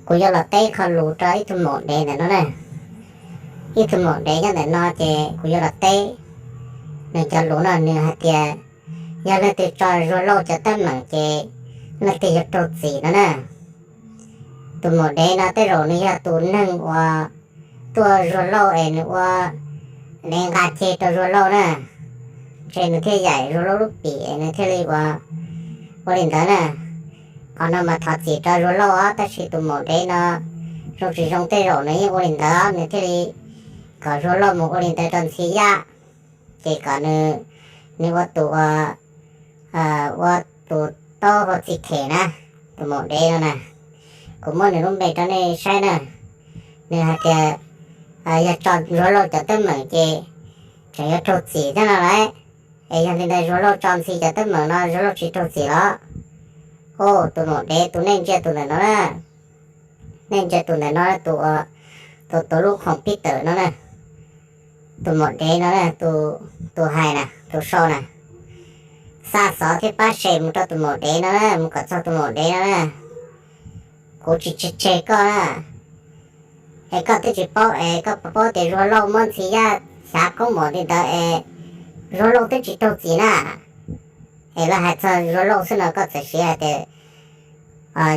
Kuv yuav los teb qho lus rau ib tug maum dev ntawm no na. Ib tug maum dev nyob ntawm no ces kuv yuav los teb nws cov lus no, nws hais tias yog leej twg tso Zuag Lauj cov teeb meem ces leej twg yuav raug txim no na. Tus maum dev no tej zaum nws yog tus neeg uas tuaj Zuag Lauj es nws ua dev nqa ceg rau Zuag Lauj na, ntshe nws thiaj yaim Zuag Lauj lub pim es nws thiaj li ua, ua li ntawd na. Qhov no mas thov txim rau Zuag Lauj os, tab sis tus maum dev no zoo tsis zoo tej zaum nws yeej ua li ntawd, nws thiaj li kom Zuag Lauj mus ua li ntawd rau Ntxhi Yaj, ces kom nws, nws ua tus, ua tus taub hau txi khem na, tus maum dev no na. Kuv muab nws lub npe rau nej saib na. Nws hais tias yog tso Zuag Lauj cov teeb meem ces tseem yuav raug txim thiab no lauj. Es yog li ntawd Zuag Lauj tso Ntxhi cov teeb meem no Zuag Lauj tsis raug txim los? Tus maum dev tus nej ntsia tus ntawm no na, nej ntsia tus ntawm no, tus, tus, tus lub khoom pib tawm no na, tus maum dev no na, tus hais na, tus sau na, xa xov thiab pab share mus rau tus maum dev no na, mus kom txog tus maum dev no na. Kuv tsis tseg tseg koj na, es koj twb tsis paub es koj paub tias Zuag Lauj muab Ntxhi Yaj xyav koob mom li ntawd es Zuag Lauj twb tsis raug txim na. Es lawv hais txog Zuag Lauj xwb no koj txawm siv hais tias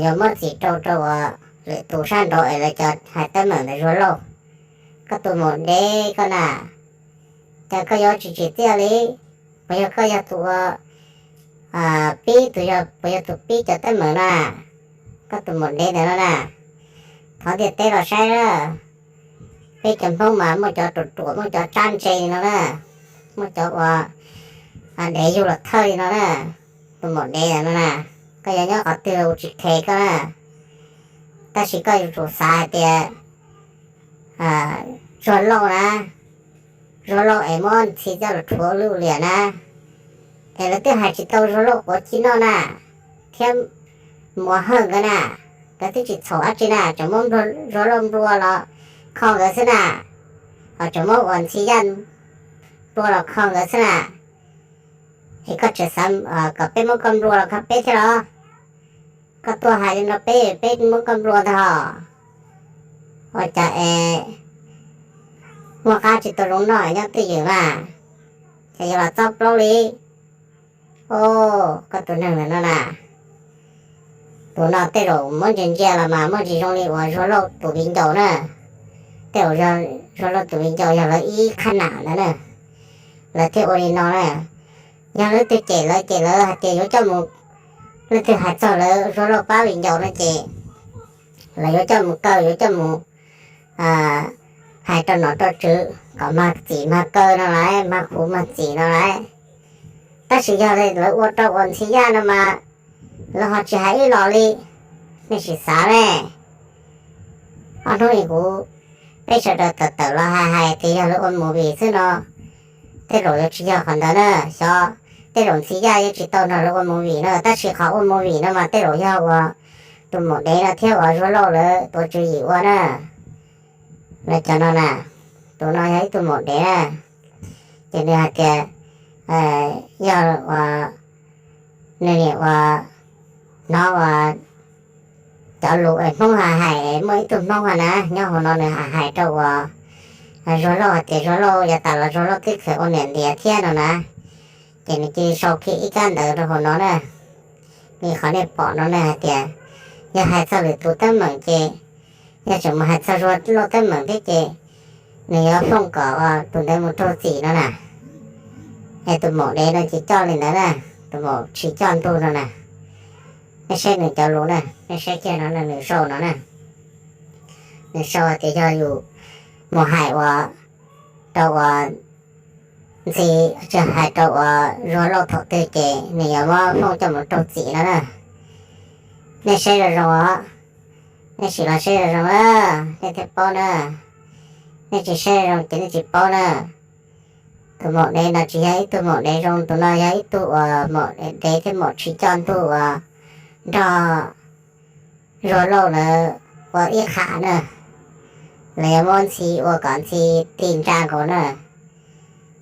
yuav muab txim rau rau uas lwm tus sab nraud es lawv cov hais teeb meem ntawm Zuag Lauj. Koj tus maum dev koj na, cas koj yuav tsis tsim txiaj li? Puas yog koj yog tus ua, pib tus, yog puas yog tus pib cov teeb meem na? Koj tus maum dev ntawm no na, thov ntiaj teb los saib na. Peb cov Hmoob mas muaj cov ruam ruam, muaj cov tsab ntse li no na, muaj cov ua dev yug los thawj li no na. Tus maum dev ntawm no na, koj yuav nyob qhov twg los kuv tsis khes koj na, tab sis koj yuav tsum xav hais tias Zuag Lauj na, Zuag Lauj es muab Ntxhi coj los rhuav lwj liam na, es lawv twb hais tsis tau Zuag Lauj quav ci noj na, thiab Muas Hawj nkawd na, nkawd twb tsis txhaum dab tsi na, tseem muab Zuag Lauj nplua los kho nkawd xwb na, ho tseem muab uas Ntxhi Yaj nplua los kho nkawd xwb na. Es koj tseem xav kom peb muab koj nplua los kho peb thiab los? Koj tuaj hais li no peb, peb muab koj nplua ntag hos. Ua cas es muaj qab tsis tau zoo noj nyob twj ywm mas, ces yog los txob plaub li. Os, koj tus neeg ntawm no na, tus no tej zaum muab ntsia ntsia los mas muaj ntsis zoo li uas Zuag Lauj tus viv ncaus na. Tej zaum Zuag Lauj tus viv ncaus yog lawv ib qhab nam ntawd na, lawv thiaj ua li no na. Yog leej twg cem lawv ces lawv hais tias yuav coj mus, leej twg hais txog lawv Zuag Lauj pab viv ncaus no ces lawv yuav coj mus kaw, yuav coj mus hais rau nom rau tswv kom mag txim mag kaw no lauj, mag huv mag txim no lauj. Tab sis yog lawv ua rau uas Ntxhi Yaj no mas lawv ho tsis hais ib los li. Nej sim xav ne, ob hnub kuv, peb sawv daws tawm tawm los hais hais tias yog lawv ua movie xwb no, tej zaum yuav tsis yog qhov ntawd na. Xyov, tej zaum Ntxhi Yaj yuav tsis tau nrog lawv ua movie no, tab sis qhov ua movie no mas tej zaum yog uas tus maum dev no thiab uas Zuag Lauj lawv tuav tswv yim ua na. Lawv cov no na, tus no yog ib tug maum dev na, ces nws hais tias yog uas nws nim uas hnov uas cov lus es Hmoob hais hais, muaj ib tug Hmoob hais na nyob hauv no nws hais hais rau uas Zuag Lauj hais tias Zuag Lauj yav tas los Zuag Lauj twb kheev ua niam ntiav thiab no na. Ces nws cia li sau kiag ib kab ntawv rau hauv no na. Li qhov nej pom no ne hais tias yog hais txog lwm tus teeb meem ces, yog tseem mus hais txog Zuag Lauj teeb meem thiab ces nws yuav fooj kom tus ntawd mus raug txim no na. Es tus maum dev no ces coj li ntawd na, tus maum tshis coj ntug no na. Nej saib nws cov lus na, nej saib kiag no nws sau no na. Nws sau hais tias yog yus mus hais uas rau uas Ntxhi, tsis, hais rau uas Zuag Lauj thaum twg ces nws yuav muab fooj coj mus raug txim no na. Nej saib zoo zoo os, nej sim los saib zoo zoo na, nej thiaj paub na. Nej tsis saib zoo ces nej tsis paub na. Tus maum dev no tsis yog ib tug maum dev zoo, tus no yog ib tug uas maum dev thiab maum tshis coj ntug uas nrog Zuag Lauj lawv ua ib qham na. Lawv yuav muab Ntxhi ua kom Ntxhi tig ntsa nkaus na.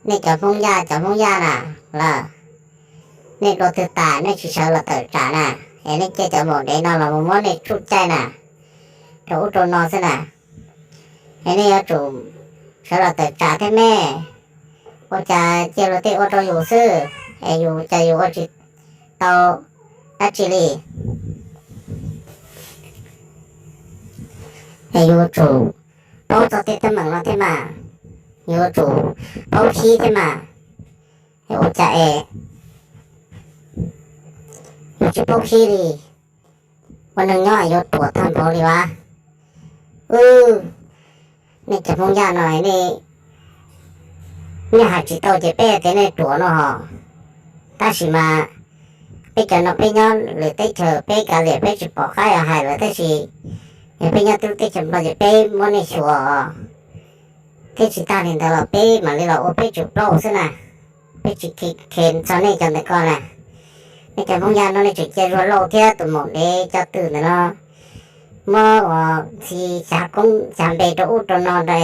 Nej cov Hmoob Yaj, cov Hmoob Yaj na, lawm, nej dua twg tas nej tsis sawv los tawm tsam na, es nej cia cov maum dev no los mus muab nej tsuj caij na. rau ub rau no xwb na. Es nej yuav tsum sawv los tawm tsam thiab me, ua cas cia luag tej ua rau yus xwb, es yus cas yus ua tsis tau dab tsi li. Es yuav tsum paub txog tej teeb meem no thiab mas, yuav tsum paub khib thiab mas. Es ua cas es yus tsis paub khib li, ua neeg nyob yuav ruam tag npaum li vas. Wb, nej cov Hmoob Yaj no nej, nej hais tsis tau ces peb tias nej ruam no hos. Tab sis mas peb cov no peb nyob lwm teb chaws peb kav liam peb tsis pom qab yuav hais lawm, tab sis yog peb nyob twb teb chaws Nplog ces peb muab nej xyuas os. Thiab tsis tag li ntawd los peb mam li los ua peb tsum plaub xwb na. Peb tsis khe txog nej cov ntawm ko na. Nej cov Hmoob Yaj no nej tseem cia Zuag Lauj thiab tus maum dev cov twm ntawm no muab ua ntxhi xyav koob xyav npe rau ub rau no nra.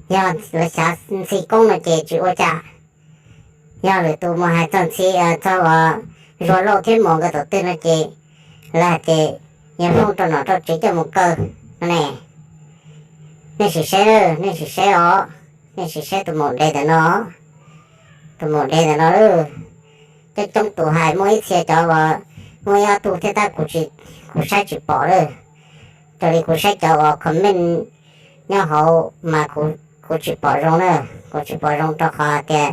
Yog lawv xyav ntxhi koob no ces tsis ua cas. Yog lwm tus mus hais txog ntxhi, txog uas Zuag Lauj thiab mus nkawd tus twg no ces lawv hais tias yog Hmoob rau nom rau tswv coj mus kaw no ne. Nej sim saib, nej sim saib os, nej sim saib tus maum dev ntawm no, tus maum dev ntawm no lawm. Coob coob tus hais, muaj ib txhia cov uas muaj ib ob tug thiab tab kuv saib tsis pom lawm. Raws li kuv saib cov uas comment nyob hauv mas kuv tsis pom zoo na, kuv tsis pom zoo rau qhov hais tias,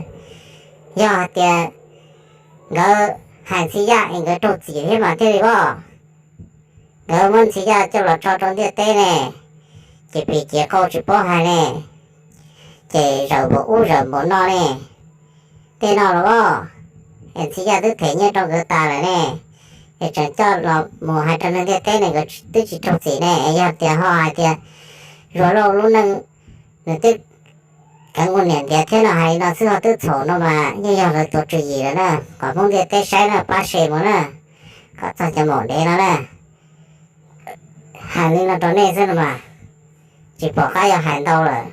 yog hais tias nkawd hais Ntxhi Yaj es nkawd raug txim thiab mas thiaj li os. Nkawd muab Ntxhi Yaj coj los tso rau ntiaj teb ne, ces pim ciav qau tsis paub hais ne, ces zawm npaum ub zawm npaum no ne. Tej no los os, es Ntxhi Yaj twb them nyiaj rau nkawd tas lawm ne, es tseem coj los mus hais rau neeg ntiaj teb ne, nkawd twb tsis raug txim ne. Yog tias ho hais tias Zuag Lauj lub neej nws twb kheev ua niam ntiav thiab no hais li no xwb ho twb txhaum no mas yeej yog lawv tuav tswv yim lawm na, kom Hmoob ntiaj teb saib na, pab share mus na, kom txog cov maum dev no na. Hais li no rau nej xwb no mas, tsis pom qab yuav hais ntau lawm.